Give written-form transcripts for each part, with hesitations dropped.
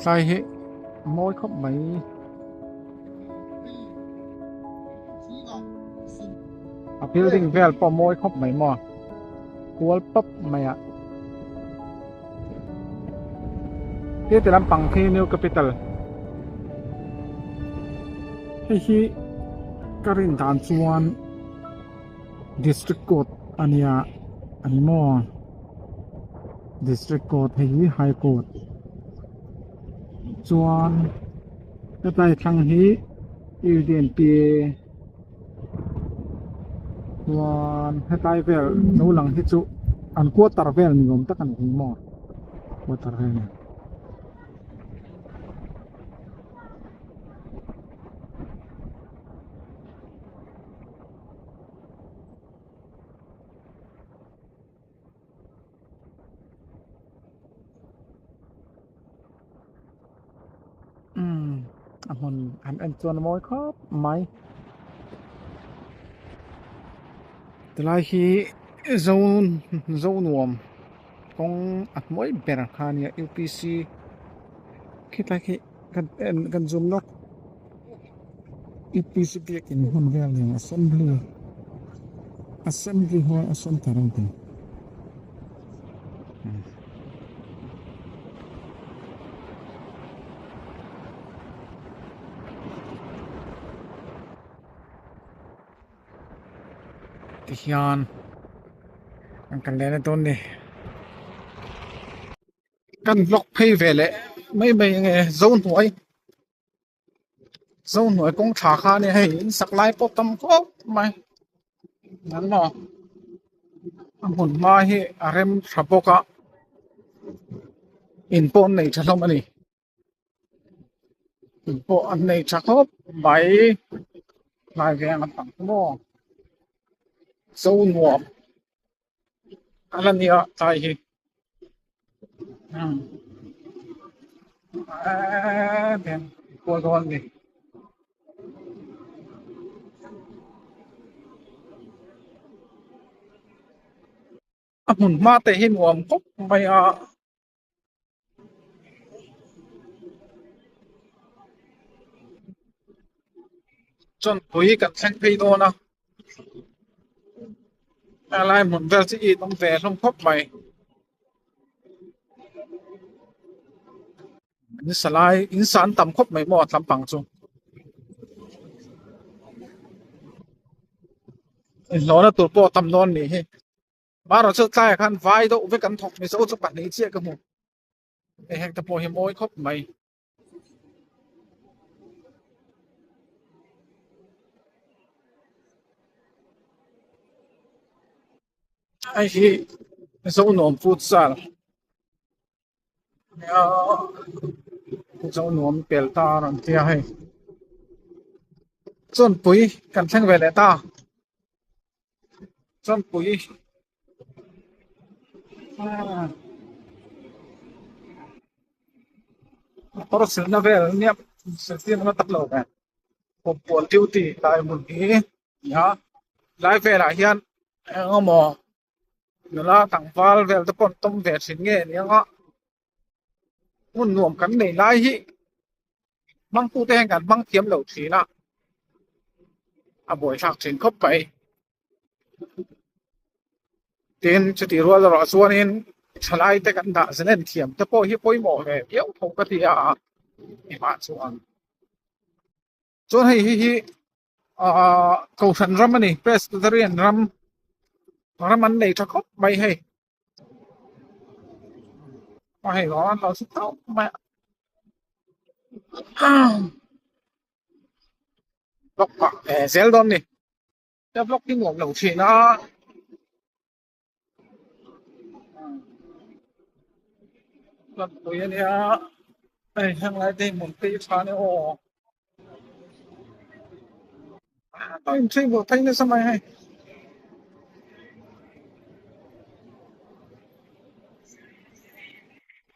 Tlai hi a mawi khawp mai. A building vel pawh a mawi khawp mai maw kual pap mai a. Heti lampang khi New Capital hei hi ka rin dan chuan District Court a nia a ni maw District Court hei hi High Court chuan hetlai thlang hi U D N P chuan hetlai vel lo lang hi chu an quarter vel ni awm tak a ni maw quarter vel a ni. Umm a hmun an en chuan a mawi khawp mai tilai hi zo zo nuam kawng a hnuai ber kha a nia U P C khitlai khi kan en kan zoom lawk U P C biakin hmun vel nen assembly assembly hall a center an ti. Tihian an kal leh na dawn ni. Kan vlog phei ve leh mai mai ange Zohnuai. Zohnuai kawng tha kha ania hei in sak lai pawh tam khawp mai an maw a hmun hma hi a rem tha bawk a in pawh an nei tha hlawm a ni in pawh an nei tha khawp mai tlai veng a tam maw Zonuam. A la nia tlai hi eeee kual dawn a ni. A hmun hma te hi nuam khawp mai a. Chawnpui kan thleng phei dawn a a lai hmun vel chu in awm ve hlawm khawp mai in sa lai in sa an tam khawp mai maw a tlampang chu inhlawhna tur pawh a tam dawn a nih hi. Mara chu tlaiah khan vai deuh vek an thawk mizo chu pahnih chiah ka hmu hei heng te pawh hi mawi khawp mai. Hei hi Zonuam futsal nia Zonuam pel ta a rawn tia hei Chawnpui kan thleng ve leh ta. Chawnpui motor silna vel nia siltir na tak lo ve kawmpuan duty lai hmun hi nia lai velah hian eng emaw nula tlangval vel te pawh an tawm ve thin nge ni anga hmun nuam kan nei lai hi hmangtute hian kan hmang thiam lo thin a a buaithlak thin khawp mai tin chutih rual erawh chuanin thalai te kan dah zen en thiam te pawh hi pawimawh ve viau tho ka ti a engah chuan chuan hei hi hi ahh kohhran ram a ni Presbyterian ram ram an nei tha khawp mai hei. A hei lo an lo si tawp mai a vlog pah ve zel dawn ni ka vlog hi nuam lo thin a pui ania hei heng lai te hi hmun phei tha ania aw a inchei buh phei nasa mai hei.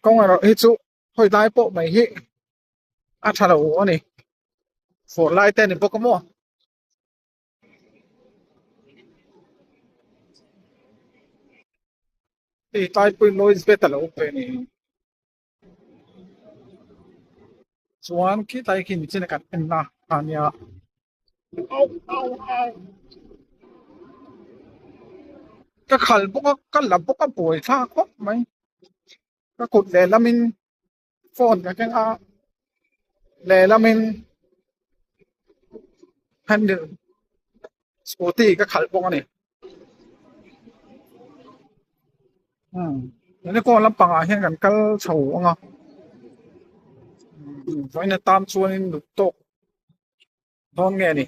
Kawng erawh hi chu hawi lai pawh mai hi a tha lo a ni fur lai te a ni bawk a maw. Hei tlai pawhin noise bet a lo pe a ni. Chuan khitlai khi nichin a kan en na a nia. Ka khal bawk a ka la bawk a buai thlak khawp mai. Ka kut lehlamin phone ka keng a lehlamin handle scooty ka khalh bawk a ni. Umm unicorn lampangah hian kan kal chho ang a vawiin atan chuanin duh tawk dawn nge ni.